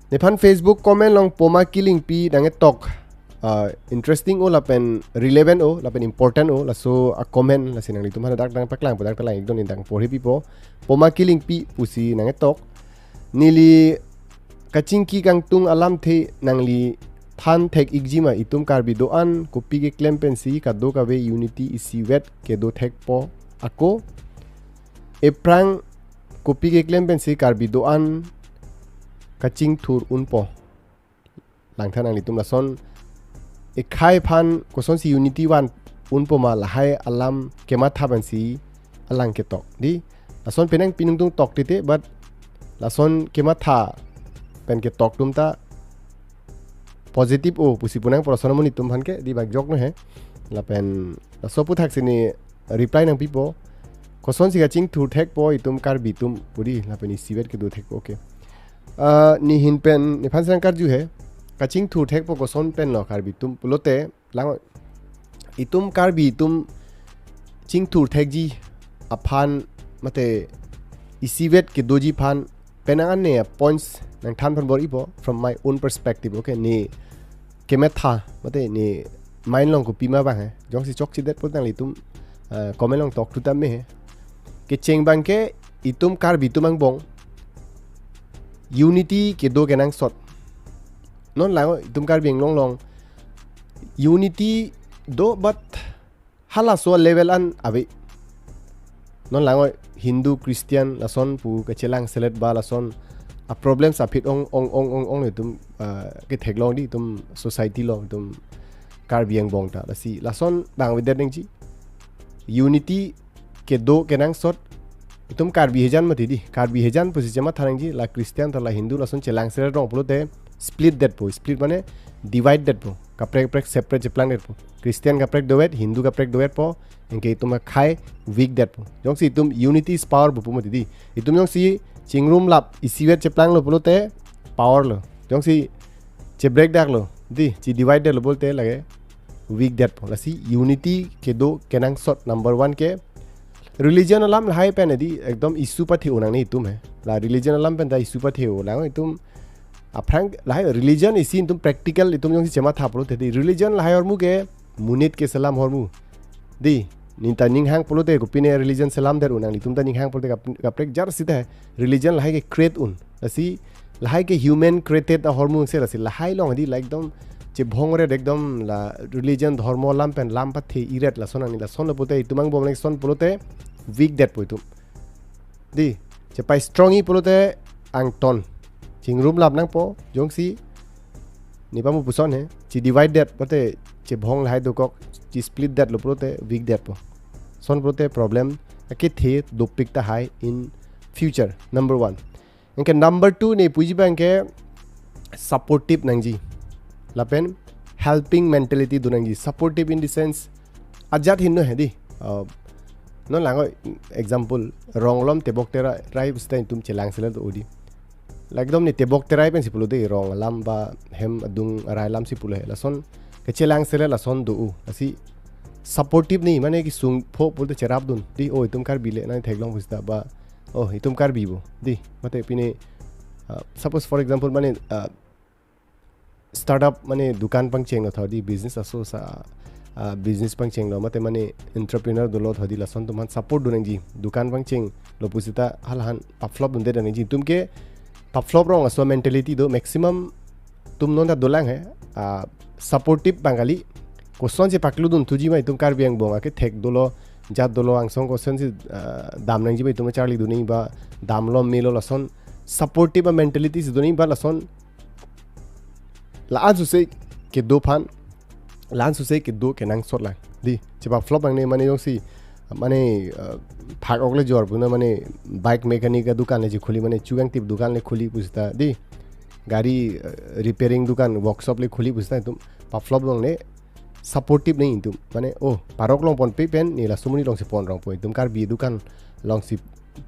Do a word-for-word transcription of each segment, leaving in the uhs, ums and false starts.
Nephan Facebook comment along Poma Kilingpi nangketok, ah, interesting o lapen relevant o lapen important o laso a-comment, lasi nanglitum aphan dak nangpaklang pu dak ta lang ekdon neli nangporhe pipo. Poma Kilingpi pusi nangketok, neli kachingki kangtung alamthe nangliphan thek-ikji ma, itum Karbi do-an kopi keklem pensi kadokave unity isivet kedo thekpo ako? Ephrang kopi keklem pensi Karbi do-an kachingthur unpo? Langtha nanglitum lason, ekhai aphan kosonsi unity van unpo ma, lahai alam kematha pensi alang ketok, dei. Lason penang pinung tung tok titi, but lason kematha pen ketok atum ta positive o pusi punang, pura ason amonit atum aphan ke dei, bak jok no he. Lapen laso aputhak si ne reply nangpipo. Kosonsi kachingthur thekpo itum Karbi atum pu dei, lapen isivet kedo thekpo, okay. Ah, nehin pen nephan si nangkarju he. Kachingthur thekpo koson pen lo Karbi atum pulote, lang, itum Karbi atum chingthur thekji aphan mate isivet kedoji aphan penang an ne points nangthan aphan bor-ipo from my own perspective, okay? Ne kematha mate ne mind along kopi ma abang he. Jongsi chokchedet pulote nanglitum, ah, comment along tok thu tame he. Kecheng abang ke itum Karbi atum angbong unity kedo kenangsot. Non lang itum Karbi Anglong along unity do, but halaso level an ave. Non lang Hindu, Christian lason pu kachelangselet ba lason a-problems aphi ong ong ong ong ong itum, ah, ketheklong dei itum society along, itum Karbi angbong ta. Lasi lason abang avedet nangji. Unity kedo kenangsot itum Karbi hejan mati dei. Karbi hejan pusi chematha nangji, la Christian ta la Hindu lason chelangselet rong pulote split detpo. Split mane divide detpo. Kaprek kaprek separate cheplang detpo. Christian kaprek dovet, Hindu kaprek dovetpo. Anke itum akhai weak detpo. Jongsi itum unity is power pu pu mati dei. Itum jongsi chingrumlap isivet cheplanglo pulote power lo. Jongsi chebreak daklo dei, chedivide detlo pulote lake weak detpo. Lasi unity kedo kenangsot number one ke religion alam lahai pen dei ekdom issue pathe-o nangne itum he. La religion alam pen ta issue pathe-o lang itum. Aphrang lahai religion isi itum practical itum jongsi chematha pulote dei, religion lahai ahormu ke monit keselam ahormu. Dei, neta ninghang pulote kopine religion selam det unang, itum ta ninghang pulote kap-, kaprek jar sita religion lahai ke create un. Lasi lahai ke human created ahormu se, lasi lahai along dei la ekdom chebhong re ekdom la religion dhormo alam pen lam pathe-iret lason nangji, lasonlo pulote itum angbong nangson pulote weak detpo itum. Dei, chepai strong-i pulote angton chingrumlap nangpo, jongsi nepamu puson he, chedivide det pulote chebhong lahai dokok, chesplit detlo pulote weak detpo. Lason pulote problem akethe dopik tahai in future, number one. Anke number two ne puji abang ke supportive nangji. Lapen helping mentality do nangji. Supportive in the sense, ajat hinno he dei. Uh, non lang example, rong along tebok terai, rai pusita itum chelangselet o dei. La ekdom ne tebok terai pensi pulo dei, rong alam ba hem adung arai alamsi pulo he. Lason kachelangselet lason do-o. Lasi supportive ne mane kesung pho pulote cherapdun dei, o itum Karbi le nangtheklong pusita ba, o itum Karbi bo dei. Mate pine, uh, suppose for example mane, uh, startup mane dukan pangchenglo tho dei, business aso sa, ah, business pangchenglo mate mane entrepreneur dolo tho dei, lason atum aphan support do nangji. Dukan pangchenglo pusita halaphan papflop dunde nangji. Itum ke papflop rong aso mentality do, maximum atum non ta dolang he. Ah, supportive abang kali, kosonsi paklu dun thuji ma itum Karbi angbong akethek dolo, jat dolo, angsong kosonsi, ah, dam nangji ba itum charli dun nangji ba, damlo melo, lason supportive a-mentality si do nangji ba lason la-an suse kedo aphan, la-an suse kedo kenangsot lang dei. Chepapflop nangne mane jongsi mane, uh, phak-ok le jor puna mane bike mechanic adukan le chekhuli, mane chukangtip dukan le khuli pusita dei, gari, uh, repairing dukan, workshop le khuli pusita itum papflop nangne. Supportive nangji itum, mane, o, parok longponpe pen ne laso amonit alongsi pon rongpo, itum Karbi dukan alongsi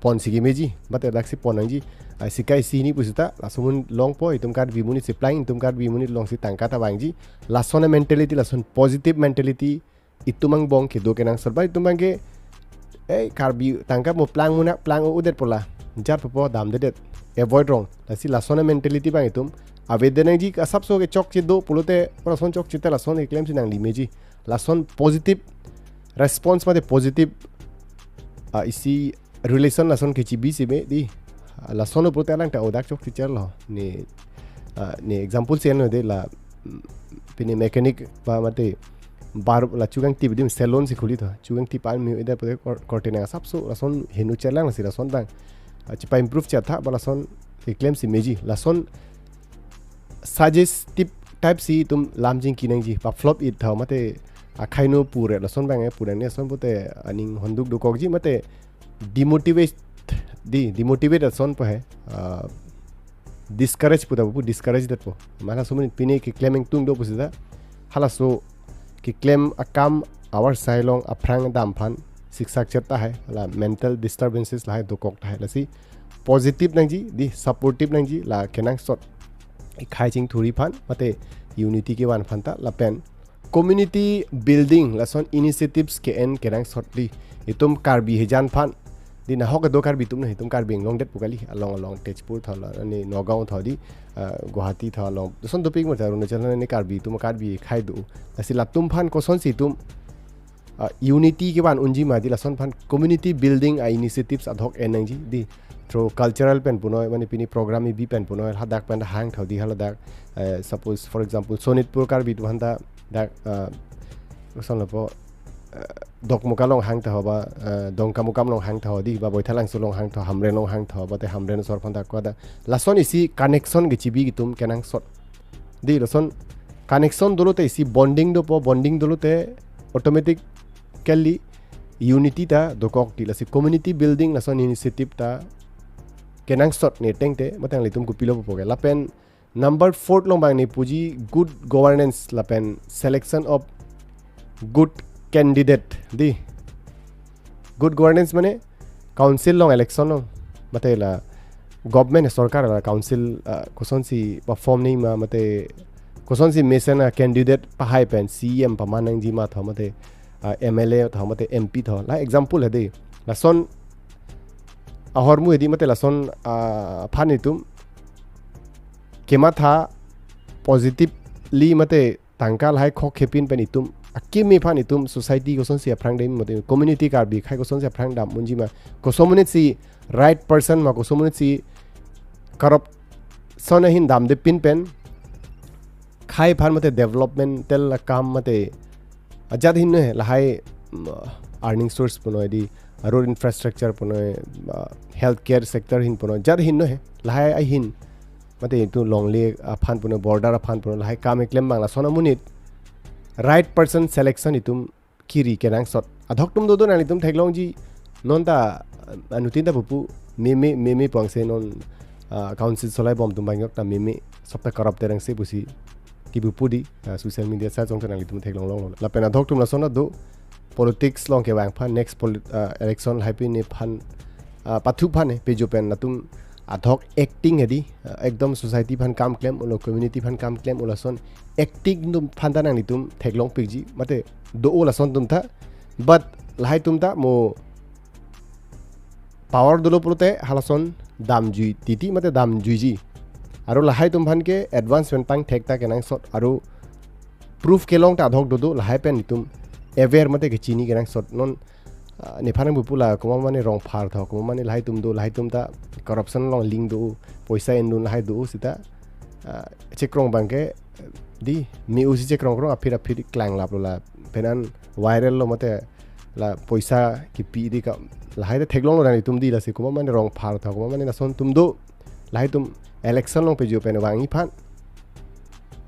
ponsi kemeji, mate daksi pon nangji. Ai sika isi hini pusita laso amonit longpo, itum Karbi amonit si plang, itum Karbi amonit alongsi tangka ta vangji. Lason a-mentality, lason positive mentality itum angbong kedo kenangsot ba itum abang ke eh, Karbi tangka mo plang munak plang u-udet pu la, jat pupo damdedet, avoid rong. Lasi lason a-mentality abang itum avedet nangji. Asapso ke chokche do pulote, lason chokche te lason keklem si nangli meji. Lason positive response mate positive, ah, isi relation lason kechibi si me di. Ah, lason pulote alangta odak chokche chelo. Ne, ah, ne example si enlo de la, mm, pini mechanic ba mate bar la chukangtip adim salon si khuli tho. Chukangtip an me ida pulote kor-, korte nang asapso lason henu chelang si lason abang, ah, chepa-improve chetha ba lason keklem si meji. Lason suggestive type si itum lam chingki nangji, pa-flop-it tho mate akhai no pure lason abang e pure ne lason pulote aning honduk dokokji mate demotivate di, demotivate ason pa he, ah, discourage puta pu discourage detpo. Mana sumun pini keklem ingtung do pusita, halaso keklem akam avar sai along aphrang dam aphan siksak chet tahai, la mental disturbances lahai dokok tahai. Lasi positive nangji di, supportive nangji, la kenangsot ikhai chingthuri aphan mate unity kevan aphanta. Lapen community building lason initiatives ke-en kenangsot di. Itum Karbi hijan aphan di, nahok kedo Karbi atum na, itum Karbi Anglong det pu kali, along along Tezpur tho la, ani Nagaon tho di, ah, Guwahati tho along, lason dopik mo, Arunachal ne Karbi atum, Karbi khei do. Lasi latum aphan kosonsi itum, ah, unity kevan unji ma di, lason aphan community building a-initiatives adhok en nangji di. Through cultural pen punoi, mane pini program ibi pen punoi, hadak pen hang tho di, haladak, eh, suppose, for example, Sonitpur Karbi atum aphanta dak, ah, koson lapu, eh, Dokmoka along hang tho ba, eh, Dongkamukam along hang tho di, ba Baithalangso along hang tho, Hamren along hang tho, ba te Hamren asor aphanta koda. Lason isi connection kechibi itum kenangsot di. Lason connection dolo te isi bonding dopo, bonding dolo te automatically unity ta dokok di. Lasi community building lason initiative ta kenangsot ne tengte, matang ilitum kopilo pupo ke. Lapen number four along abang ne puji good governance lapen selection of good candidate di. Good governance mane council along election along, mate la government, sorkar la council, ah, kosonsi perform nangji ma, mate kosonsi mesen a-candidate pahai pen C E M paman nangji ma tho, mate, ah, M L A tho, mate M P tho. La example he di. Lason ahormu he di, mate lason, ah, aphan itum kematha positively, mate tangka lahai khok khepin pen itum akimi aphan itum society kosonsi aphrang dam, mate community Karbi khei kosonsi aphrang dam unji ma, koson monit si right person ma, koson monit si corruption ahin damdepin pen khei aphan mate developmental akam mate ajat ahin no he, lahai, mm, earning source punoi di, road infrastructure punoi, ah, healthcare sector ahin punoi, ajat ahin no he, lahai ahin mate itum longle aphan punoi, border aphan punoi, lahai kam keklem abang lason amonit right person selection itum kiri kenangsot. Adhok atum dodo, nanglitum theklongji, non ta, ah, anuttin ta pupu, meme, meme pu angse non, ah, council solai bom atum abang yok ta meme, sop ta corrupt terang se pusi kipupu di, ah, social media site along ta nanglitum theklong longlo. Lapen adhok atum lason do, politics along kevang aphan, next polit-, ah, election lahai pini aphan, ah, pathu aphan he, pejo pen latum adhok acting he di, ah, ekdom society aphan kam klem ulo, community aphan kam klem ulo, lason acting atum aphan ta nanglitum theklongpikji, mate do-o lason atum ta, but lahai atum ta mo power dolo pulote halason damjui titi mate damjuiji. Aro lahai atum aphan ke advance pen pangthek ta kenangsot, aro proof kelong ta adhok dodo, lahai pen itum aware mate kechini kenangsot. Non, ah, nephan pupu la komat mane rong phar tho, komat mane lahai atum do, lahai atum ta corruption along link do, poisa endun lahai do sita, ah, chekrong abang ke di, me-u si chekrong krong, aphit aphit klanglaplo, lapen an viral lo mate la poisa kipi di ka, lahai ta theklonglo nanglitum di. Lasi komat mane rong phar tho, komat mane lason atum do, lahai atum election along pejo pen vangji aphan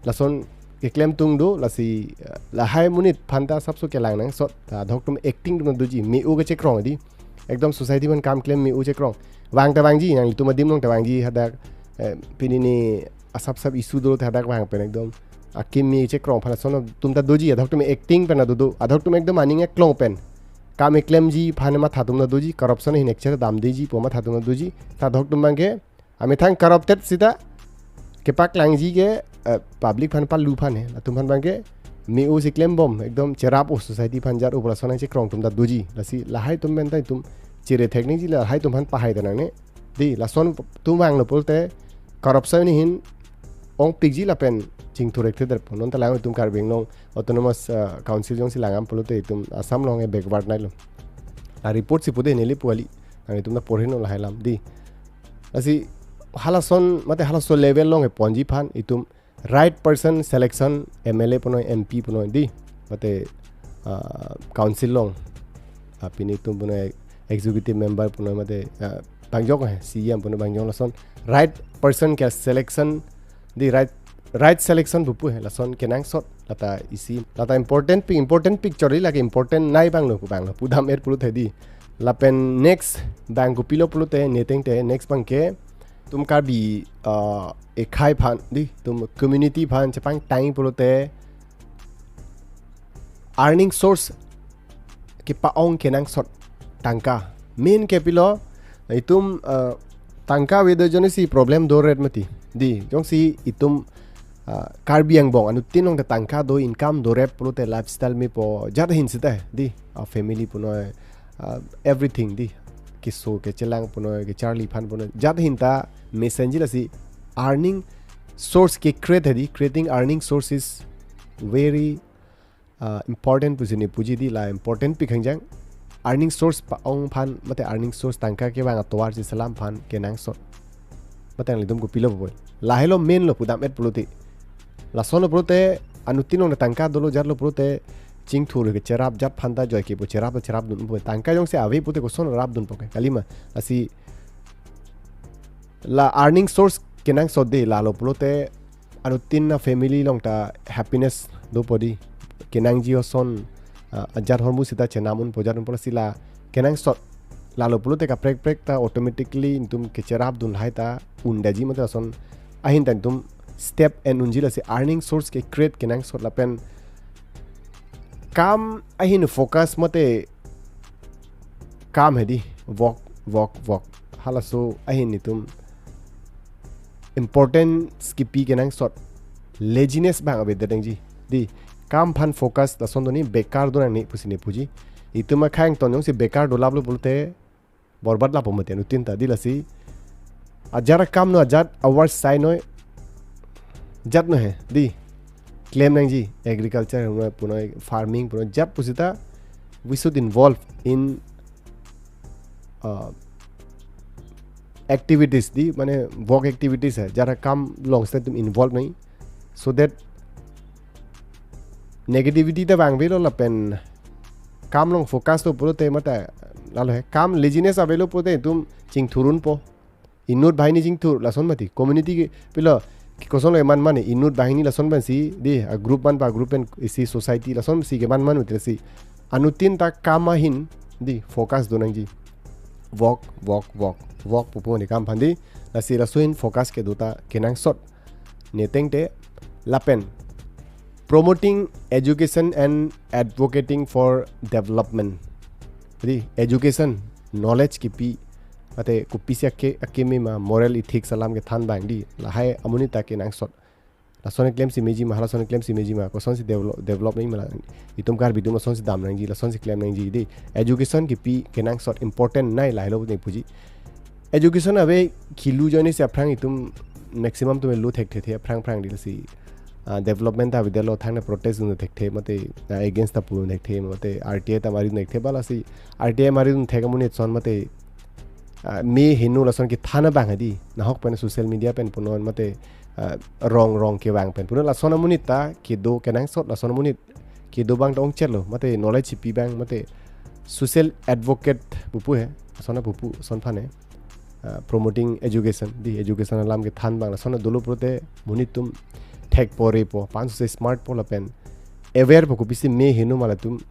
lason keklem tung do. Lasi, eh, lahai monit aphan ta asapso kelang nangsot, ta adhok atum acting atum doji, me-u kechekrong di, ekdom society aphan kam klem me-u chekrong. Vang ta vangji, nanglitum adim along ta vangji, hadak, eh, pini ne asap sap issue do te hadak vang pen ekdom akimi chekrong aphan lason atum ta doji, adhok atum acting pen ta dodo, adhok atum ekdom aning eklong pen kam keklemji aphan matha atum ta doji, corruption ahin ekcher damdeji pu matha atum ta doji, ta adhok atum abang ke amethang corrupted sita kepaklangji ke, eh, public aphan palu aphan he, latum aphan abang ke me-o si klembom, ekdom cherap-o, society aphan jat-o pu lason nangchekrong atum ta doji. Lasi lahai atum pen ta itum chere thek nangji, lahai atum aphan pahai ta nangne. Dei, lason atum vanglo pulote corruption ahin ongpikji lapen chingthur-ik thederpo. Non ta lang itum Karbi Anglong Autonomous, uh, Council jongsi langdam pulote itum Assam along ke backward nailo. La report si pu dei, neli pu kali. Nang itum ta porhin lo lahai alam, dei. Lasi halason, mate halaso level along keponji aphan itum right person selection, M L A punoi, M P punoi, dei, mate, ah, council along, ah, pini itum punoi, executive member punoi, mate, ah, bangjok he, C E M punoi, bangjok lason right person ke selection, dei, right, right selection pupu he, lason kenangsot, lata isi, lata important pik, important picture lake important nai abang lo, abang lo pudam-et pulote, dei. Lapen next abang kopilo pulote, ne tengte next abang ke itum Karbi, uh, ekhai aphan, dei, itum community aphan chepangtang pulote earning source kepa-ong kenangsot tangka. Main ke pilo, itum, uh, tangka avedet ajoine si problem doret mati, dei. Jongsi itum, uh, Karbi angbong anuttin along ta tangka do, income dorep pulote lifestyle mepo, jat ahin seta, dei, a family punoi, uh, everything, dei, keso kechelang punoi, kecharli aphan punoi, jat ahin ta mesenji. Lasi earning source ke-create he, dei, creating earning source is very, uh, important pusi ne puji, dei. La important pik hangjang, earning source pa-ong aphan, mate earning source tangka kevang atovar si selam aphan kenangsot. Mate nanglitum kopilo pupo, lahelo main lo pudam-et pulote. Lasonlo pulote, anuttin along tangka dolo, jatlo pulote chingthur kecherap, jat aphan ta joike pu cherap, cherapdunpo. Tangka jongsi ave pulote koson rapdunpo ke, kalima. Lasi la earning source kenangsot, dei, lalo pulote anuttin a family along ta happiness dopo, dei. Kenangji ason, ah, ajat ahormu seta chenam unpo, jat unpo. Lasi la kenangsot, lalo pulote kaprek kaprek ta automatically itum kecherapdun lahai ta undaji, mate lason ahin ta itum step en unji. Lasi earning source ke-create kenangsot, lapen kam ahin focus, mate kam he, dei, work, work, work. Halaso ahin itum importance kepi kenangsot. Laziness abang avedet nangji, dei. Kam aphan focus, lason do, ne bekar do nangne pusi ne puji. Itum akhai angton jongsi bekar dolaplo pulote borbat lapo mati anuttin ta, dei. Lasi ajat akam no, ajat avar sai noi, jat no he, dei, klem nangji. Agriculture punoi, farming punoi, jat pusita we should involve in, uh, activities, dei, mane work activities he, jat akam along seta itum involve nangji, so that negativity ta vangvelo, lapen kam along focus lo pulote, mate lalo he, kam laziness avelo pulote itum chingthur unpo. Inut banghini chingthur, lason mati community ke pilo, ke koson lo keman mane, inut banghini lason pensi, dei, a group man pa group pen isi society lason si keman mane, mati. Lasi anuttin ta kam ahin, dei, focus do nangji. Work, work, work, work pupu ne kam aphan, dei. Lasi laso ahin focus kedo ta kenangsot, ne tengte. Lapen promoting education and advocating for development, dei, education, knowledge kepi, mate kopisi ake, akeme ma, moral ethics alam kethan abang, dei, lahai amonit ta kenangsot. Lason keklem si meji ma, halason keklem si meji ma, kosonsi develop, develop nangji ma, la itum Karbi atum asonsi dam nangji, lasonsi klem nangji, dei. Education kepi kenangsot important nai, lahelo ne puji. Education ave, kilu ajoine si aphrang itum maximum atum lo thekthe, aphrang aphrang, dei. Lasi, ah, development ta avedetlo, thangne protest dun thekthe, mate, ah, against ta pudun thekthe, mate R T I ta maridun thekthe, ba lasi R T I maridun thek amonit ason, mate, ah, me heno lason kethan abang he, dei. Nahok pen social media pen punon, mate, ah, wrong wrong kevang pen punon, lason amonit ta kedo kenangsot, lason amonit kedo abang ta ongchet lo, mate knowledge kepi abang, mate social advocate pupu he, lason apupu ason aphan he, ah, promoting education, dei, education alam kethan abang, lason dolo pulote monit atum thekpo repo, panso se smart po, lapen aware po, kopisi me heno ma latum,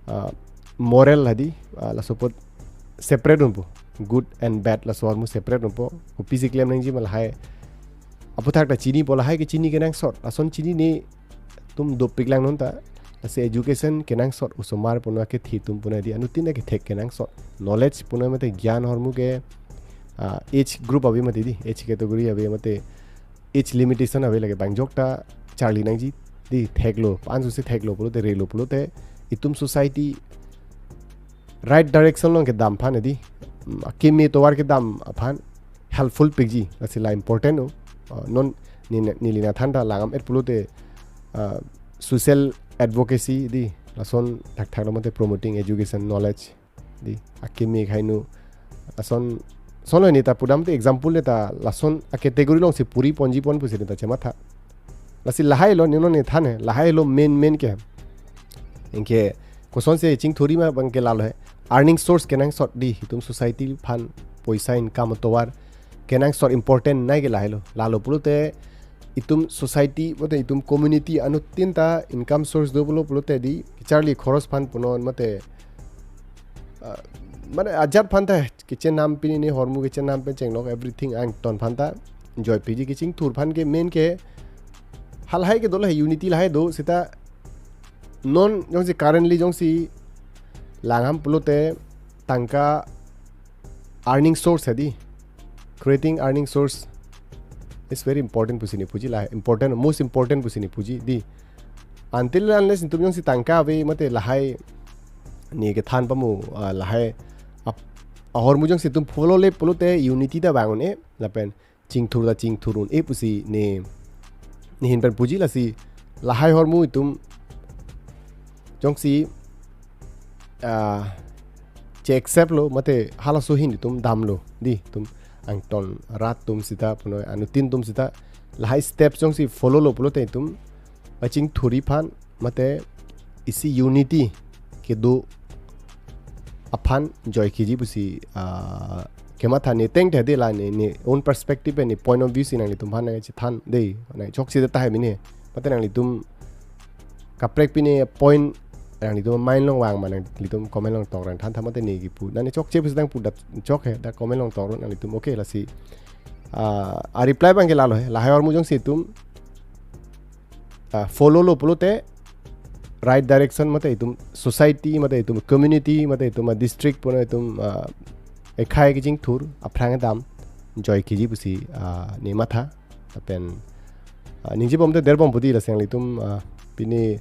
ah, moral he, dei, ah, laso apot separate unpo, good and bad, laso ahormu separate unpo, kopisi klem nangji ma, lahai aphuthak ta chinipo, lahai ke chini kenangsot, lason chinine atum dopik lang non ta. Lasi education kenangsot, osomar punoi, kethe atum punoi, dei, anuttin ta kethek kenangsot. Knowledge punoi, mate gyan ahormu ke, ah, age group ave mati, dei, age category ave, mate age limitation ave, lake bangjok ta charli nangji. Di theklo, ansu si theklo pulote, relo pulote, itum society right direction along kedam aphan di, mm, akimi tovar kedam aphan helpful pikji, lasi la important o. Uh, non ni, neli nathan ta langdam-et pulote, uh, social advocacy di, lason thakthak lo mate promoting education knowledge di, akimi khei nu, lason, lason lo neta pudam te example neta lason a category alongsi puri ponji pon pusi neta chematha. Lasi lahai lo, nino ne than he, lahai lo main main ke. Anke kosonsi chingthurji ma abang ke lalo he. Earning source kenangsot di, itum society aphan poisa income tovar kenangsot important nai ke lahai lo. Lalo pulote itum society, mate itum community anuttin ta income source do pulo pulote di, kacharli khoros aphan punon mate, ah, mane ajat aphan ta kechenam pini ne hormu kechenam pen chenglok everything angton aphan ta joy piji, kachingthur aphan ke main ke halahai ke dolo he, unity lahai do seta non jongsi currently jongsi langdam pulote tangka earning source he di, creating earning source is very important pusi ne puji, la important, most important pusi ne puji di. Until unless itum jongsi tangka ave mate lahai ne kethan pamu, ah, lahai ap-, ahormu jongsi itum follow le pulote unity ta vang un-e, lapen chingthur ta chingthur un-e pusi ne, nehin pen puji, lasi lahai hormu itum jongsi, ah, che accept lo mate halaso ahin itum damlo di, itum angton rat atum seta punon anuttin atum seta lahai steps jongsi follow lo pulote itum kachingthurji aphan mate isi unity kedo aphan joy kiji pusi, ah, kematha ne teng te de la ne, ne own perspective ne point of view si nanglitum aphan nangchethan de, nangchok si de tahai mene. Mate nanglitum kaprek pine point nanglitum mind along vang ma nanglitum comment along tok rang than tha mate ne kipu. Nangchokche pusi nangpu dak chok he, dak comment along tok ro nanglitum, okay, lasi, ah, a reply abang ke lalo he. Lahai hormu jongsi itum, ah, follow lo pulote right direction mate itum society mate itum community mate itum, ah, district punon itum, ah, ekhai kachingthur aphrang dam joy kiji pusi, ah, ne matha. Lapen, ah, ningje bom te der bom pu di, lasi nanglitum, ah, pine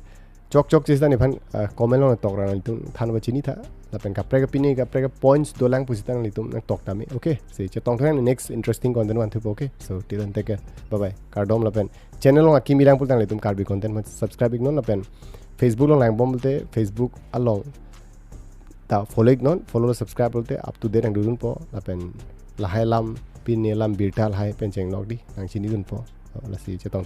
chokchok chesita nephan, ah, comment along tok rang nanglitum than ba chini tha. Lapen kaprek pine kaprek points dolang pusita nanglitum nangtok tame. Okay, si chetong thang next interesting content vanthupo. Okay, so till then take care. Bye bye. Kardom lapen channel along akimi lang pulote nanglitum Karbi content aphan subscribe iknon lapen Facebook along lang bom pulote Facebook along ta follow iknon, follow subscribe pulote up to date nangdodunpo lapen lahai alam pine alam birta lahai pen chenglok di nangchinidunpo. Lasi chetong